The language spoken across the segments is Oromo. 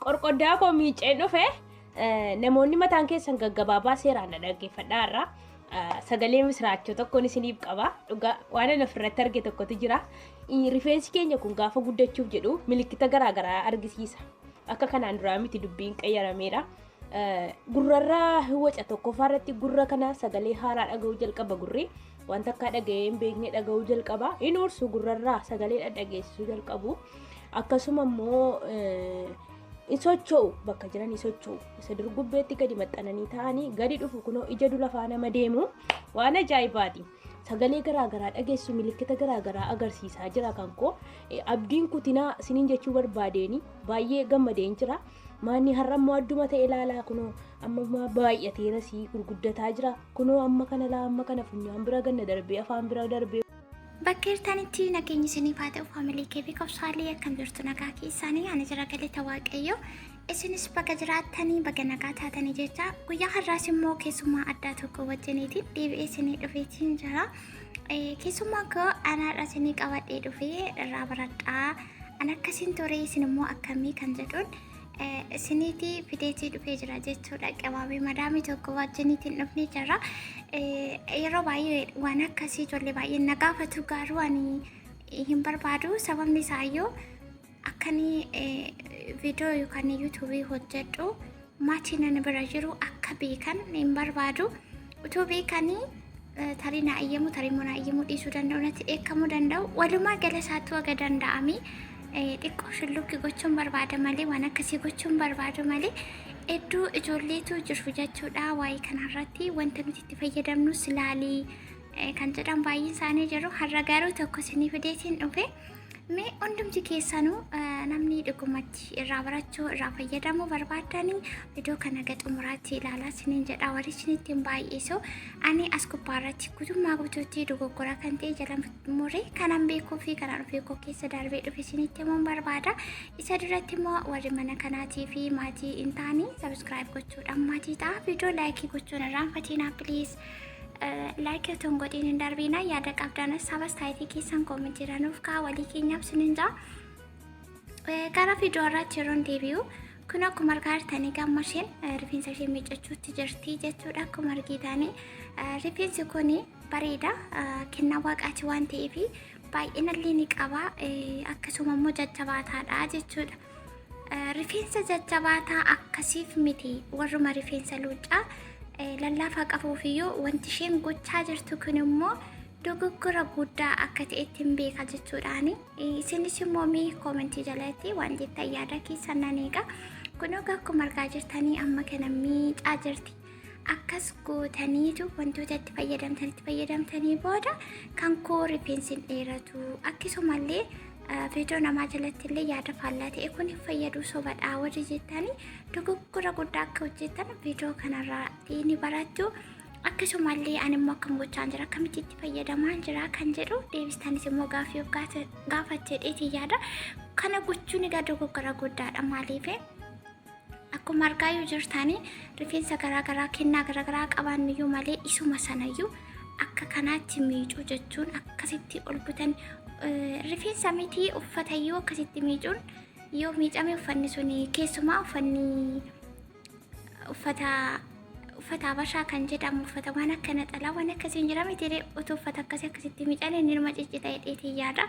Qorqoddaa koo miiceen dhufe. Namoonni mataan keessan gaggabaabaa seeraan na dhaggeeffadhaa irraa sagalee misiraachoo tokkoon isiniif qaba. Dhugaa waan ani ofirratti arge tokkotu jira. Rifeensi keenya kun gaafa guddachuuf jedhu milikkita garaagaraa argisiisa. Akka kanaan duraa miti dubbiin qayyarameera. Gurrarraa waca tokkoffaa irratti gurra kana sagalee haaraa dhaga'uu jalqaba gurri. Wanta akka dhaga'ee hin beekne dhaga'uu jalqaba. Hin ursu gurrarraa sagalee dhadhageessisuu jalqabu. Akkasuma immoo in socho'u bakka jiran in socho'u. Isa dur gubbeetti gadi maxxananii ta'anii gadi dhufu kunoo ija dura faana nama deemu waan ajaa'ibaati. Sagalee garaagaraa dhageessu milikkita garaagaraa agarsiisaa jira kan koo. Abdiin kutinaa isiniin jechuu barbaadeeni baay'ee gammadeen jira. Maanni har'a immoo adduma ta'e ilaalaa kunoo amma immoo baay'ateera sii gurguddataa jira. Kunoo amma kana laa amma kana funyaan bira ganna darbee afaan bira darbee. Bakka jirtanitti nageenyi isiniif haa ta'u faamilii kee fi qabsaalee akkam jirtu nagaa keessanii ani jira galata waaqayyo isinis baga jiraattanii baga nagaa taatanii jecha guyyaa har'aas immoo keessummaa addaa tokko wajjiniitiin deebi'ee isinii dhufeetiin jira. Keessummaa koo anaadha isinii qabadhee dhufee irraa baradhaa an akkasiin ture isin immoo akkamii kan jedhuun isiniitii fideetii dhufee jira jechuudha. Qabaamee madaamii tokko wajjiniitiin dhufnee jira. Yeroo baay'ee waan akkasii ijoollee baay'een na gaafatu garuu ani hin barbaadu. Sababni isaayyuu akkanii viidiyoo yookaan yuutuubii hojjedhu maatiin ani bira jiru akka beekan hin barbaadu. Utuu beekanii tarii na ayyamu tarii immoo na ayyamuu dhiisuu danda'u natti dheekkamuu danda'u. Walumaa gala isaatti waga danda'ame xiqqoo shulluqqi gochuun barbaada malee waan akkasii gochuun barbaadu malee hedduu ijoolleetu jiru jechuudha. Waa'ee kanarratti wanta nuti itti fayyadamnus laalii kan jedhan baay'een isaanii jiru. Har'a garuu tokko isinii fideetiin dhufe. Mee hundumti keessanuu namni dhugumatti irraa barachuu irraa fayyadamuu barbaaddanii viidiyoo kana ga xumuraatti ilaalaa isiniin jedha warri isinitti hin baay'isu ani as gubbaarratti guutummaa guutuutti dogoggora kan ta'e jala muree kanan beekuu fi kanan ofii koo keessa darbee dhufe isinitti himuun barbaada isa duratti immoo warri mana kanaatii fi maatii hin taane sabiskiraayib gochuudhaan maatii ta'a viidiyoo laayikii gochuun irraanfatinaa piliis. Laayikii otoo hin godhiin hin darbiina yaada qabdanas sabas taayitii keessan koomentii nuuf kaa walii keenyaaf sinin jaa. Gara viidiyoo irratti yeroon deebi'u kun akkuma argaa jirtanii gamma isheen rifeensa ishee miiccachuutti jirti jechuudha. Akkuma argitanii rifeensi kun bareeda kennaa waaqaati waan ta'eef baay'inallee ni qaba akkasuma immoo jajjabaataadha jechuudha. Rifeensa jajjabaataa akkasiif miti warruma rifeensa luuccaa lallaafaa qabuufiyyuu wanti isheen gochaa jirtu kun immoo dogoggora guddaa akka ta'etti hin beeka jechuudhaani. Isinis immoo mee koomentii jalatti waan jettan yaada keessan nan eega. Kun akkuma argaa jirtanii amma kana miicaa jirti. Akkas gootaniitu wantoota itti fayyadamtan itti fayyadamtanii booda kan koo rifeensi hin dheeratu. Akkasumallee viidiyoo namaa jalatti illee yaada faallaa ta'e kun hin fayyadu sobadhaa warri jettanii dogoggora guddaa akka hojjettan viidiyoo kanarraa ni barattu. Akkasumallee ani immoo akkam gochaan jira akkamitti itti fayyadamaan jira kan jedhu deebistanis immoo gaaffii of gaafattee yaada. Kana gochuun egaa dogoggora guddaadha maaliif? Akkuma argaa yoo jirtanii rifeensa garaagaraa kennaa garaagaraa qabaannuyyuu malee isuma sanayyuu akka kanaatti miicuu jechuun akkasitti ol butan rifeensa miti uffatayyuu akkasitti miicuun yoo miicame uffanni sun keessumaa uffanni uffata uffata habashaa kan jedhamu uffata waan akka naxalaa waan akkasii hin jira miti utuu uffata akkasii akkasitti miican inni nama ciccita jedheetiin yaada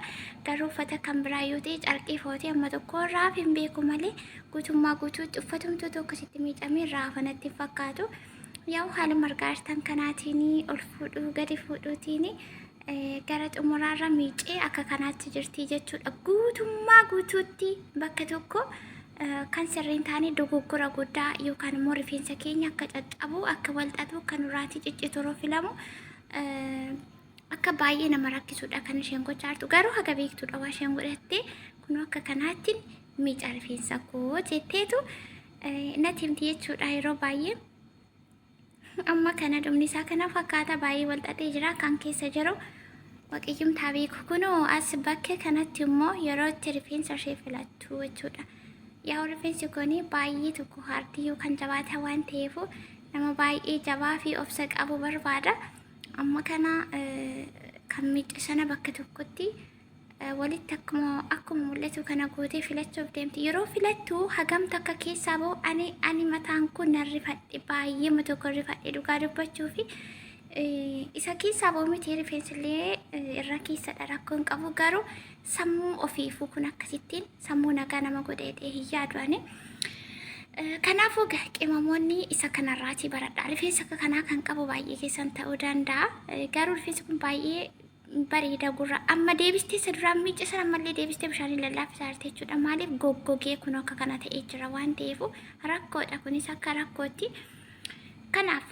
garuu uffata kan biraa yoo ta'e carqii footee amma tokko raaf hin beeku malee guutummaa guutuutti uffatumtuutu akkasitti miicamee raafa natti hin fakkaatu. Yaa'u haaluma argaa jirtan kanaatiin ol fuudhuu gadi fuudhuutiin gara xumuraarra miicee akka kanaatti jirti jechuudha. Guutummaa guutuutti bakka tokko kan sirriin taane dogoggora guddaa yookaan immoo rifeensa keenya akka caccabu akka walxaxu akka nurraatii ciccitu yeroo filamu akka baay'ee nama rakkisudha kan isheen gochaa jirtu. Garuu haga beektuudha waa isheen godhatte kun akka kanaatti miica rifeensa koo jetteetu natti himti jechuudha yeroo baay'ee. Amma kana dhumni isaa kana fakkaata baay'ee wal xaxee jira kan keessa jiru waaqayyumtaa beeku kunoo as bakkee kanatti immoo yeroo itti rifeensa ishee filattu jechuudha. Yaa rifeensi kun baay'ee tokko haardii yookaan jabaataa waan ta'eef nama baay'ee jabaa fi obsa qabu barbaada. Amma kana kan miice sana bakka tokkotti Walitti akkuma mul'atu kana gootee filachuuf deemti. Yeroo filattu hagam takka keessaa bahu ani mataan kun nan rifadhe, baay'eema tokko rifadhe dhugaa dubbachuu fi isa keessaa bahu miti, rifeensillee irra keessadha, rakkoo hin qabu, garuu sammuu ofiifuu kun akkasittiin sammuu nagaa nama godhee hin yaadu ani. Kanaafuu qimamoonni isa kanarraatii baradha. Rifeensa akka kanaa kan qabu baay'ee keessan ta'uu danda'a. Garuu rifeensi kun baay'ee bareeda gurra. Amma deebistee isa duraan miicca sana ammallee deebistee bishaaniin lallaafisaa jirti jechuudha. Maaliif goggogee kun akka kana ta'ee jira waan ta'eef rakkoodha, kunis akka rakkootti. Kanaaf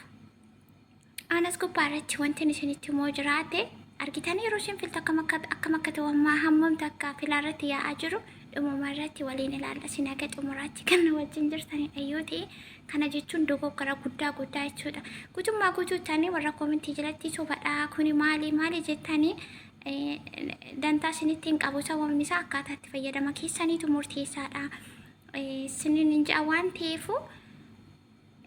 anas gubbaa irratti wanti isinitti immoo jiraate, argitanii yeroo isheen filtu akkam akka ta'u, ammaa hammamtu akka filaa irratti yaa'aa jiru dhumuma irratti waliin ilaalla. Isin haga xumuraatti kan wajjin jirtanidha yoo ta'e, kana jechuun dogoggora guddaa guddaa jechuudha. Guutummaa guutuuttanii warra koomentii jalatti sobadhaa kuni maali maali jettanii dantaa isinitti hin qabu. Sababni isaa akkaataa itti fayyadama keessaniitu murteessaadha. Isiniin hin ja'a waan ta'eefu,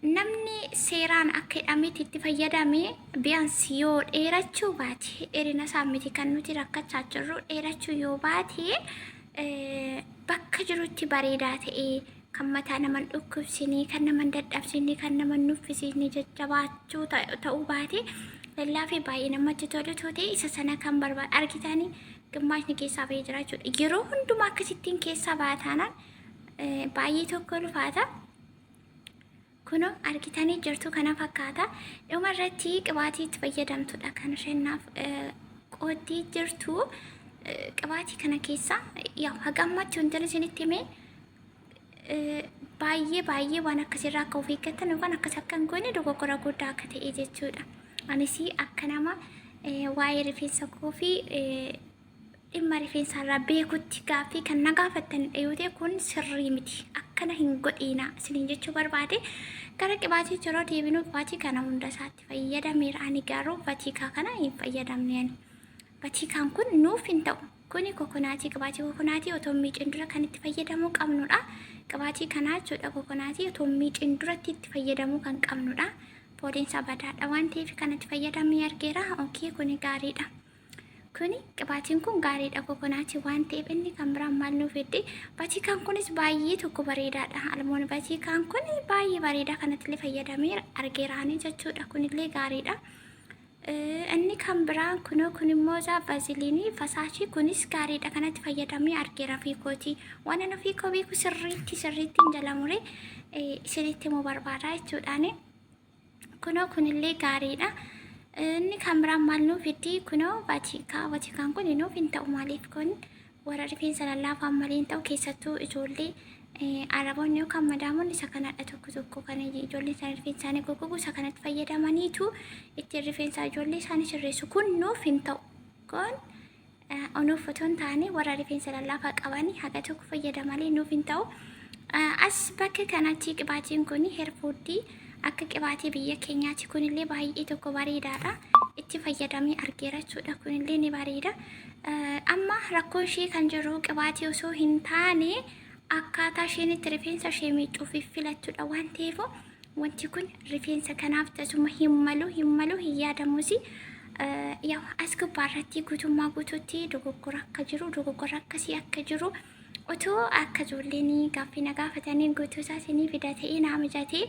namni seeraan akka hidhametti itti fayyadame bi'ansi yoo dheerachuu baate, dheerina isaa miti kan nuti rakkachaa jirru, dheerachuu yoo baate bakka jirutti bareedaa ta'e, kan mataa nama hin dhukkubsine, kan nama hin dadhabsine, kan nama hin nuffisiisne, jajjabaachuu ta'uu baate lallaafee baay'ee namatti tolu ta'e, isa sana kan barbaadu. Argitanii, gimmaashni keessaa bahee jira jechuudha. Yeroo hundumaa akkasittiin keessaa baataanaan baay'ee tokko ulfaata. Kunoo argitanii jirtu, kana fakkaata. Dhuma irratti qibaatii itti fayyadamtudha kan isheen naaf qooddee jirtu. Qibaatii kana keessa yaa haga ammatti wanti isinitti hime baay'ee baay'ee waan akkasirraa akka of eeggattan yookaan akkas akka hin goone, dogoggora guddaa akka ta'e jechuudha. Anis akka nama waa'ee rifeensa koo fi dhimma rifeensaarraa beekutti gaaffii kan na gaafattanidha yoo ta'e, kun sirrii miti. Akkana hin godhiina isiniin jechuu barbaade. Gara qibaatii yeroo deebinu, qibaatii kana hunda isaatti fayyadameera. Ani garuu vatiikaa kana hin fayyadamne ani. Vatiikaan kun nuuf hin ta'u. Kuni kokonaatii, qibaatii kokonaatii otoo miicin dura kan itti fayyadamuu qabnudha. Qibaatii kanaa jechuudha, kokonaatii otoo miicin duratti itti fayyadamuu kan qabnudha. Fooliinsaa badaadha waan ta'eef kanatti fayyadamee argeera. Okay, kuni gaariidha. Kuni qibaatiin kun gaariidha kokonaatii waan ta'eef. Inni kan biraan maal nuuf fidde? Vatiikaan kunis baay'ee tokko bareedaadha. Almoon vatiikaan kun baay'ee bareedaa, kanatti illee fayyadamee argeeraanii jechuudha. Kunillee gaariidha. Inni kan biraan kunoo, kun immoo isaa vaaziliinii fasaashii, kunis gaariidha, kanatti fayyadamee argeera fiikooti. Waan ani fiikoo beeku sirriitti sirriitti hin jala muree isinitti immoo barbaada jechuudhaani. Kunoo kunillee gaariidha. Inni kan biraan maal nuuf fiddi? Kunoo vatiikaa. Vatiikaan kun nuuf hin ta'u. Maaliif? Kun warra rifeensa lallaafaan malee hin ta'u. Keessattuu ijoollee araboonni yookaan madaamonni isa kanadha, tokko tokko kan ijoolleen isaanii rifeensa isaanii goggogu isa kanatti fayyadamaniitu ittiin rifeensa ijoollee isaanii sirreessu. Kun nuuf hin ta'u. Kun nuuf otoo hin taane warra rifeensa lallaafaa qabanii haga tokko fayyadamanii nuuf hin ta'u. As bakka kanatti qibaatiin kun herfuuddii akka qibaatii biyya keenyaati. Kunillee baay'ee tokko bareedaadha. Itti fayyadamee argeera jechuudha. Kunillee ni bareeda. Amma rakkoon ishee kan jiru qibaatii osoo hin taane akkaataa isheen itti rifeensa ishee miicuuf filattudha waan ta'eef, wanti kun rifeensa kanaaf tasuma hin malu, hin malu, hin yaadamus. Yaa as gubbaarratti guutummaa guutuutti dogoggora akka jiru, dogoggora akkasii akka jiru, otoo akka ijoolleen gaaffii na gaafatanii guutuu isaa isinii fida ta'ee naa mijatee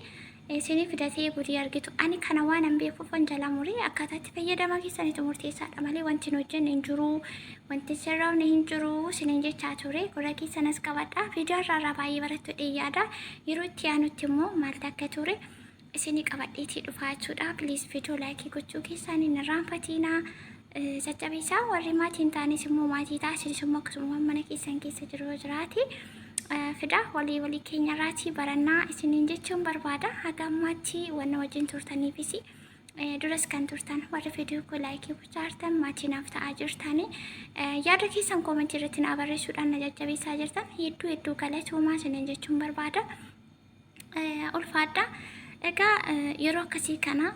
isinii fida ta'ee gudii argitu. Ani kana waan an beekuuf jalaa muree, akkaataa itti fayyadama keessaniitu murteessaadha malee wanti hin hojjenne hin jiru, wanti sirraafne hin jiru isiniin jechaa ture. Gurra keessanas qabadha. Viidiyoo irraa baay'ee barattu yaada. Yeroo itti aanutti immoo maaltu akka ture isinii qabadheetii dhufaa jechuudha. Please, viidiyoo like gochuu keessaan hin irraanfatinaa. Jajjabeessaa, warri maatii hin taanes immoo maatii ta'a. Isinis immoo akkasuma mana keessan keessa jiru jiraate fida, walii walii keenya irraatii barannaa isiniin jechuun barbaada. Haga ammaatti wanna wajjin turtaniifis, duras kan turtan warri viidiyoo koo like gochaa jirtan, maatii naaf ta'aa jirtanii, yaada keessan koomentii irratti naa barreessuudhaan na jajjabeessaa jirtan, hedduu hedduu galatoomaa isiniin jechuun barbaada. Ulfaadha. Egaa yeroo akkasii kana